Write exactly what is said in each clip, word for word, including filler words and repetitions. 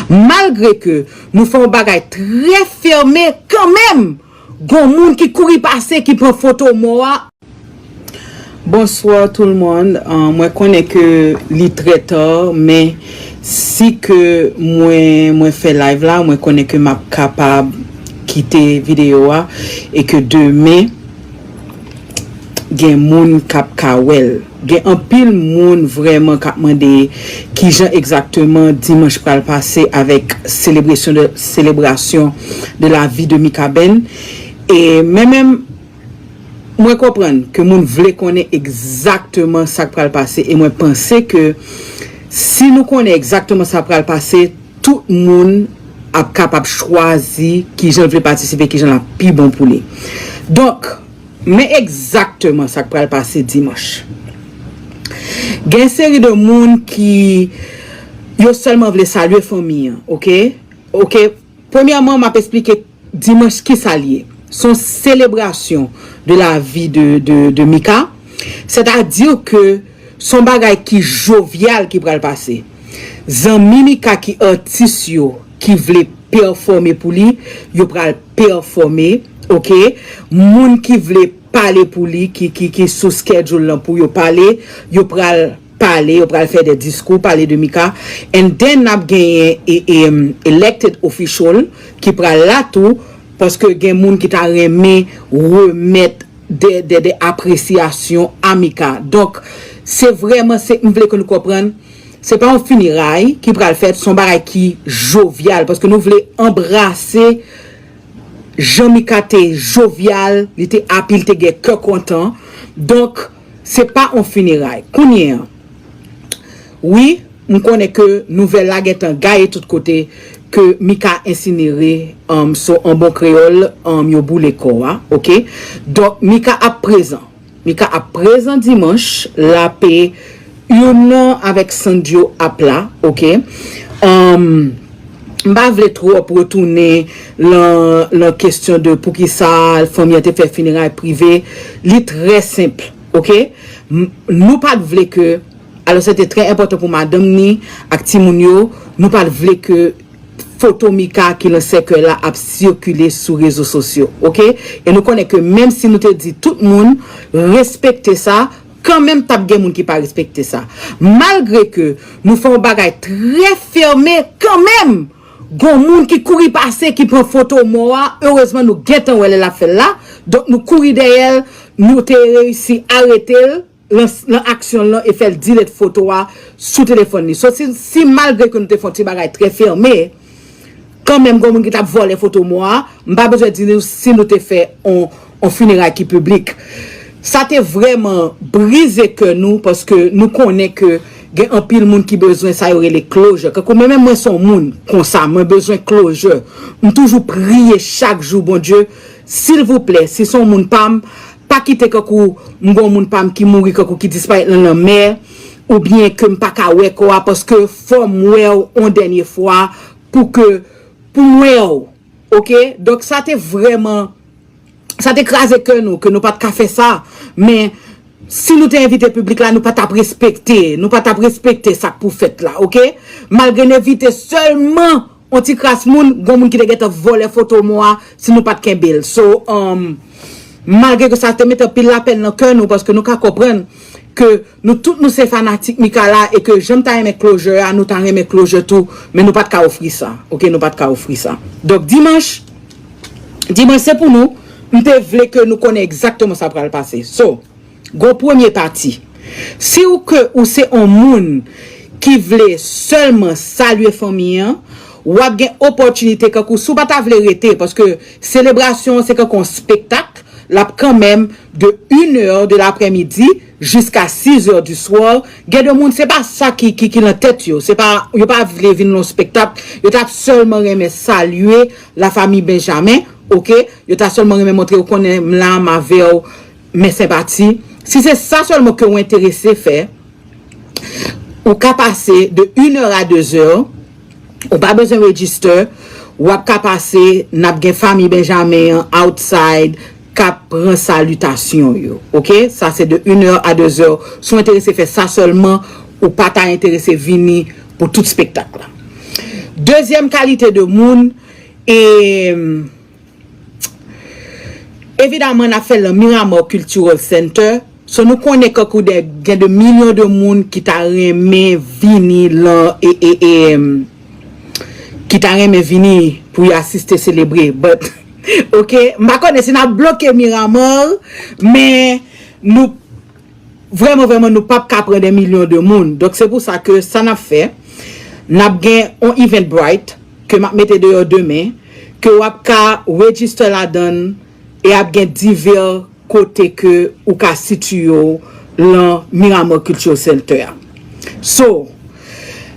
Malgre ke nou fè yon bagay trè fèmen kanmenm, gon moun ki kouri pase, ki pran foto mò a. Bonsoir tout le monde. Euh, mwen konnen ke li trè ta, men si ke mwen, mwen fè live la, mwen konnen ke m ap kapab kite videyo a e ke demen, gen moun k ap ka wè l. Gen anpil moun vrèman k ap mande kijan egzakteman dimanch pral pase avèk selebrasyon de, selebrasyon de la vi de Mikaben. E mwen menm, mwen konprann ke moun vle konnen egzakteman sa k pral pase, e mwen panse ke si nou konnen egzakteman sa k pral pase, tout moun ap kapab chwazi kijan l vle patisipe, kijan l ap pi bon pou li. Donk, men egzakteman sa k pral pase dimanch. Gen seri de moun ki yo sèlman vle salye fanmi an, oke? Oke, premyèman, m ap esplike dimanch ki sa l ye. Se yon selebrasyon de la vi de, de, de Mika. Sètadi ke se yon bagay ki jovyal ki pral pase. Zanmi Mika ki atis yo, ki vle pèfòme pou li, yo pral pèfòme, oke? Moun ki vle pale pou li, ki, ki, ki sou schedule lan pou yo pale, yo pral pale, yo pral fè de diskou, pale de Mika. And then n ap genyen e, e, um, elected official ki pral la tou, paske gen moun ki ta renmen remèt de, de, de apresyasyon a Mika. Donk, se vrèman, se, m vle ke nou konprann, se pa yon fineray ki pral fèt, se yon bagay ki jovyal, paske nou vle anbrase jan Mika te jovyal, li te api, li te gen kè kontan. Donk, se pa yon fineray. Kounye a, wi, m konnen ke nouvèl la gentan gaye tout kote, ke Mika ensinere, um, so, an bon kreyòl, um, yo boule kò a, oke? Donk, Mika ap prezan. Mika ap prezan dimanch, l ap, e, youn nan avèk Sandyo ap la, oke? Um, m pa vle twòp retounen lan, lan kesyon de poukisa fanmi an te fè fineray prive. Li trè senp, oke? M, nou pa t vle ke, alò se te trè enpòtan pou madanm ni ak timoun yo, nou pa t vle ke foto Mika ki lan sèkèy la ap sikile sou rezo sosyo, oke? E nou konnen ke menm si nou te di tout moun respekte sa, kanmenm t ap gen moun ki pa respekte sa. Malgre ke nou fè yon bagay trè fèmen kanmenm, gon moun ki kouri pase, ki pran foto mò a, erezman nou gentan wè lè l ap fè l la, donk nou kouri dèyè l, nou te reyisi arete l lan, lan aksyon l lan e fè l delete foto a sou telefòn li. So, si, si malgre ke nou te fè yon ti bagay trè fèmen, kanmenm gon moun ki t ap vòlè foto mò a, m pa bezwen di nou si nou te fè on, on fineray ki piblik. Sa te vrèman brize kè nou, paske nou konnen ke gen anpil moun ki bezwen sa yo rele closure. Kankou mwen menm, mwen se yon moun konsa, mwen bezwen closure. M toujou priye chak jou, Bondye, silvouplè, si se yon moun pa m, pa kite kankou m gon moun pa m ki mouri, kankou ki disparèt lan lanmè, oubyen ke m pa ka wè kò a, paske fò m wè w on dènye fwa pou ke, pou m wè w, oke? Donk sa te vrèman, sa te kraze kè nou, ke nou pa t ka fè sa, men si nou te envite piblik la, nou pa t ap respekte, nou pa t ap respekte sa k pou fèt la, oke? Malgre n envite sèlman on ti kras moun, gon moun ki te gentan vòlè foto mò a, si nou pa t kenbe l. So, um, malgre ke sa te mete anpil lapèn nan kè nou, paske nou ka konprann ke nou tout nou se fanatik Mika la, e ke jan m ta renmen closure a, nou ta renmen closure tou, men nou pa t ka ofri sa, oke, nou pa t ka ofri sa. Donk, dimanch, dimanch se pou nou, m te vle ke nou konnen egzakteman sa pral pase. So, gon premye pati. Si w ke ou se on moun ki vle sèlman salye fanmi an, w ap gen opòtinite kankou si w pa ta vle rete, paske selebrasyon an se kankou on spektak, l ap kanmenm de une heure de l'après-midi jusqu'à six heures du soir. Gen de moun, se pa sa ki, ki, ki lan tèt yo, se pa, yo pa vle vin lan spektak, yo t ap sèlman renmen salye la famille Benjamin, oke? Yo ta sèlman renmen montre yo konnen m la, m avè w, men senpati. Si se sa sèlman ke w enterese fè, ou ka pase de une heure à deux heures, ou pa bezwen register, w ap ka pase, n ap gen fanmi Benjamin an outside k ap pran salitasyon yo, oke? Sa se de une heure à deux heures. Si w enterese fè sa sèlman, ou pa ta enterese vini pou tout spektak la. Dezyèm kalite de moun, e, evidaman, n ap fè l nan Miramar Cultural Center. So, nou konnen kankou de, gen de milyon de moun ki ta renmen vini lan, e, e, e, em, ki ta renmen vini pou y asiste selebre. But, ok, m pa konnen si n ap bloke Miramar, men nou, vrèman, vrèman, nou p ap ka pran de milyon de moun. Donk, se pou sa ke sa n ap fè, n ap gen yon Eventbrite ke m ap mete deyò demen, ke w ap ka register ladan l, e ap gen divè kote ke ou ka sitiye w lan Miramar Cultural Center a. So,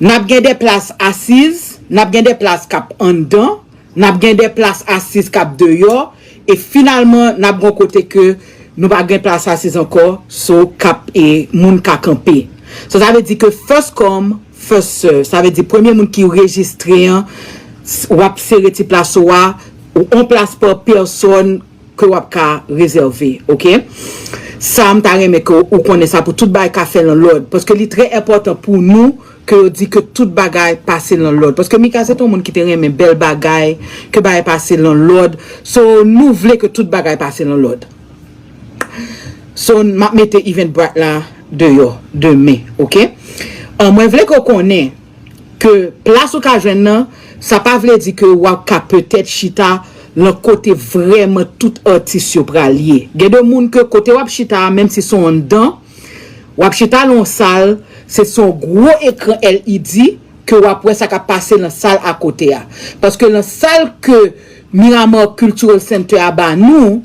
n ap gen de plas asiz, n ap gen de plas k ap anndan, n ap gen de plas asiz k ap deyò, e finalman, n ap gen kote ke nou pa gen plas asiz ankò, so k ap, e moun ka kanpe. So, sa vle di ke first come, first serve. Sa vle di premye moun ki rejistre an, s-, w ap sere ti plas ou a, ou on plas pa pèsòn ke w ap ka rezève, ok? Sa, m ta renmen ke ou konnen sa pou tout bagay ka fè lan lòd, paske li trè enpòtan pou nou ke yo di ke tout bagay pase lan lòd. Paske Mika se te yon moun ki te renmen bèl bagay, ke bagay pase lan lòd. So, nou vle ke tout bagay pase lan lòd. So, m ap mete Eventbrite la deyò, demen, ok? An, mwen vle ke w konnen ke plas ou ka jwenn nan, sa pa vle di ke w ap ka petèt chita lan kote vrèman tout atis yo pral ye. Gen de moun ke kote w ap chita a, menm si se yon anndan, w ap chita lan yon sal, se sou yon gwo ekran L E D ke w ap wè sa k ap pase lan sal akote a. Paske lan sal ke Miramar Cultural Center a ba nou,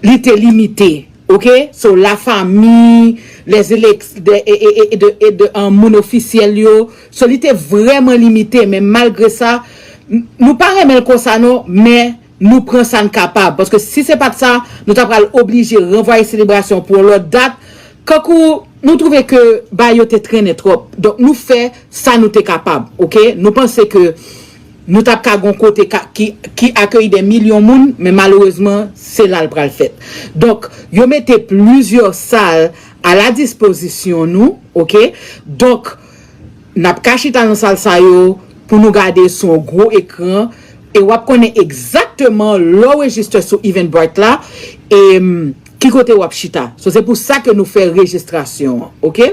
li te limite, ok? So, lafanmi, les elect-, de, e, e, e, de, e de, an, moun ofisyèl yo. So, li te vrèman limite, men malgre sa, n-, nou pa renmen l konsa non, men nou pran sa n kapab. Paske si se pa t sa, nou ta pral oblije ranvwaye selebrasyon pou yon lòt dat. Kankou nou twouve ke bagay yo te trennen twòp. Donk, nou fè sa nou te kapab, ok? Nou panse ke nou t ap ka gon kote ka, ki, ki akeyi de milyon moun, men malerezman, se la l pral fèt. Donk, yo mete plizyè sal a la dispozisyon nou, ok? Donk, n ap ka chita nan sal sa yo pou nou gade sou yon gwo ekran, e w ap konnen egzakteman lè w rejistre sou Eventbrite la, e, m, ki kote w ap chita. So, se pou sa ke nou fè rejistrasyon an, ok?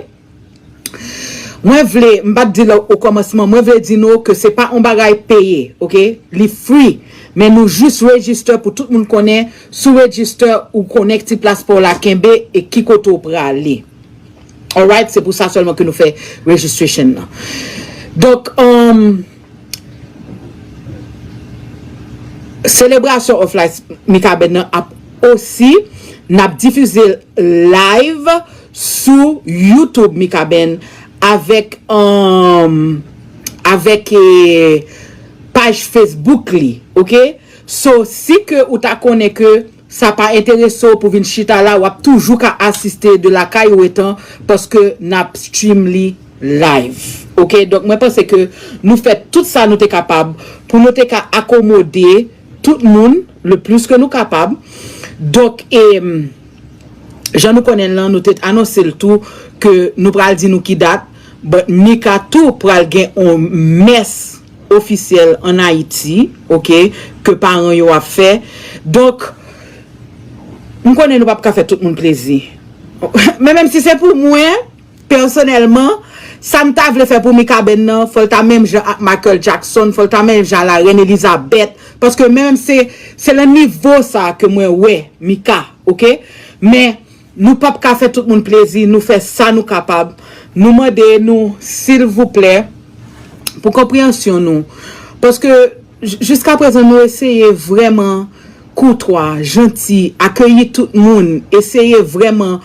Mwen vle, m pa t di l o kòmansman, mwen vle di nou ke se pa yon bagay peye, ok? Li free, men nou jis rejistre pou tout moun konnen, si w rejistre, ou konnen ki ti plas pa w la kenbe e ki kote w prale. Alright, se pou sa sèlman ke nou fè registration nan. Donk, um, selebrasyon Off Life Mikaben nan ap osi, n ap difize live sou YouTube Mikaben avèk, um, avèk, eh, paj Facebook li, ok? So, si ke ou ta konnen ke sa pa enterese w pou vin chita la, w ap toujou ka asiste de lakay ou etan, paske n ap stream li live. Ok, donk mwen panse ke nou fè tout sa nou te kapab pou nou te ka akomode tout moun le plis ke nou kapab. Donk, e, jan nou konnen l lan, nou te anonse l tou ke nou pral di nou ki dat, but Mika tou pral gen yon mès ofisyèl ann Ayiti, ok, ke paran yo ap fè. Donk, m konnen nou p ap ka fè tout moun plezi. Men menm si se pou mwen, pèsonèlman, sa m ta vle fè pou Mikaben nan, fò l ta menm jan ak Michael Jackson, fò l ta menm jan a la Reine Elizabeth, paske menm se, se nan nivo sa ke mwen wè Mika, ok? Men, nou p ap ka fè tout moun plezi, nou fè sa nou kapab. Nou mande nou, silvouplè, pou konpreyansyon nou. Paske, j-, jiskaprezan, nou eseye vrèman koutwa, janti, akeyi tout moun, eseye vrèman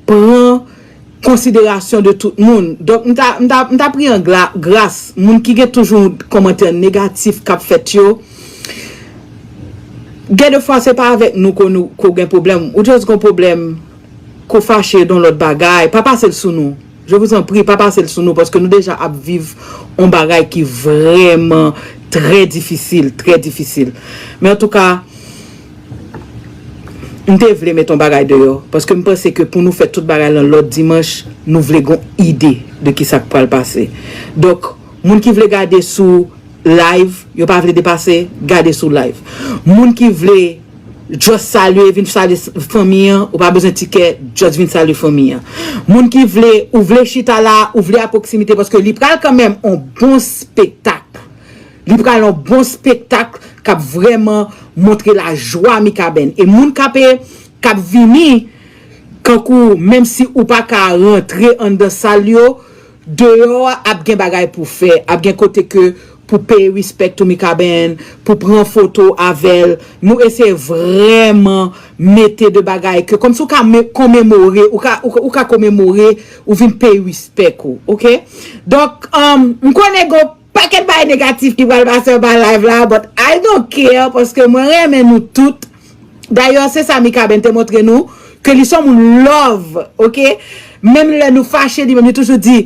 pran konsiderasyon de tout moun. Donk, m ta, m ta, m ta priye an gla-, gras, moun ki gen toujou kòmantè negatif k ap fèt yo, gen de fwa se pa avèk nou ke nou, ke w gen pwoblèm. Ou just gon pwoblèm, ke w fache de yon lòt bagay. Pa pase l sou nou. Je vous en prie, pa pase l sou nou, paske nou deja ap viv yon bagay ki vrèman trè difisil, trè difisil. Men antouka, m te vle met yon bagay deyò, paske m panse ke pou nou fè tout bagay lan lòd dimanch, nou vle gon ide de kisa k pral pase. Donk, moun ki vle gade sou live, yo pa vle depase, gade sou live. Moun ki vle just salye, vin salye fanmi an, ou pa bezwen tikè, just vin salye fanmi an. Moun ki vle, ou vle chita la, ou vle a pwoksimite, paske li pral kanmenm on bon spektak. Li pral on bon spektak k ap vrèman montre lajwa Mikaben. E moun k ap, k ap vini, kankou, menm si ou pa ka rantre anndan sal yo, deyò a ap gen bagay pou fè, ap gen kote ke pou peye respect to Mikaben, pou pran foto avè l. Nou eseye vrèman mete de bagay ke kòmsi ou ka me- komemore, ou ka, ou, ka- ou ka komemore, ou vin peye respect ou, oke? Donk, um, m konnen gon pakèt bagay negatif ki pral pase anba live la, but I don't care, paske mwen renmen nou tout. Dayè, se sa Mikaben te montre nou, ke li se yon moun love, oke? Menm lè nou fache, li menm li toujou di,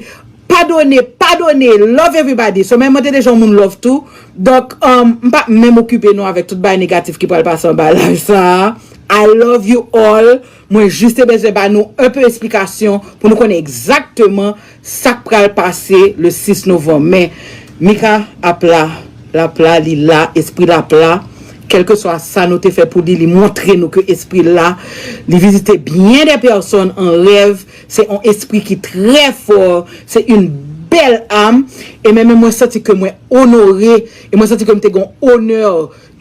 padone, padone, love everybody. So, menm mwen te deja yon moun love tou. Donk, um, m pa menm okipe nou avèk tout bagay negatif ki pral pase anba live sa a. I love you all. Mwen jis te bezwen ba nou enpe esplikasyon pou nou konnen egzakteman sa k pral pase le sis novanm. Men, Mika ap la, l ap la, li la, espri l ap la. Kèlkeswa sa nou te fè pou li, li montre nou ke espri l la. Li vizite byen de pèsòn an rèv. Se yon espri ki trè fò. Se yon bèl am. E menm mwen santi ke mwen onore. E mwen santi ke m te gen onè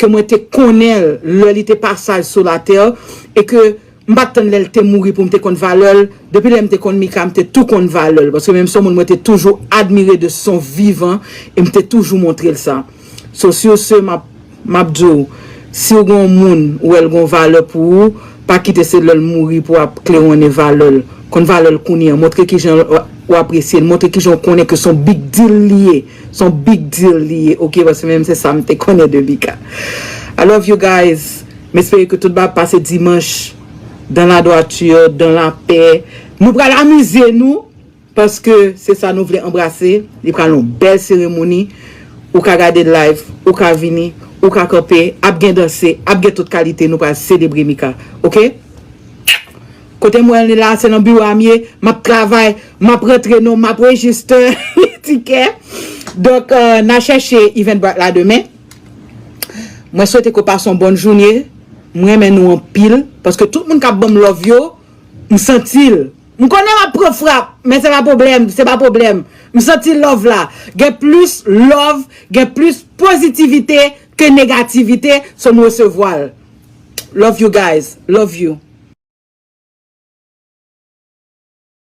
ke mwen te konnen l lè li te pasaj sou latè. E ke m pa t tann lè l te mouri pou m te konn valè l. Depi lè m te konn Mika, m te tou konn valè l. Paske menm se yon moun mwen te toujou admire de son vivan e m te toujou montre l sa. So, sur ce, m ap, m ap di w, si w gen yon moun, ou wè l gen yon valè pou ou, pa kite se lè l mouri pou w ap klewonnen valè l. Konn valè l kounye a. Montre kijan w apresye l. Montre kijan w konnen ke se yon big deal li ye. Se yon big deal li ye. Oke, paske menm se sa m te konnen de Mika. I love you guys. M espere ke tout bagay ap pase dimanch dans la droiture, dans la paix. Nou pral amize nou, paske se sa nou vle anbrase. Li pral yon bèl seremoni. Ou ka gade live, ou ka vini, ou ka kanpe, ap gen danse, ap gen tout kalite, nou pral selebre Mika. Oke? Kote m wè l la, se nan biwo a m ye, m ap travay, m ap rantre non, m ap rejiste tikè. Donk, euh, n a chèche Eventbrite la demen. Mwen swete ke w pase yon bòn jounen. Mwen renmen nou anpil. Paske tout moun k ap ban m love yo, m santi l. M konnen m ap pran frap, men se pa pwoblèm, se pa pwoblèm. M santi love la. Gen plis love, gen plis pozitivite ke negativite, so m resevwa l. Love you guys. Love you.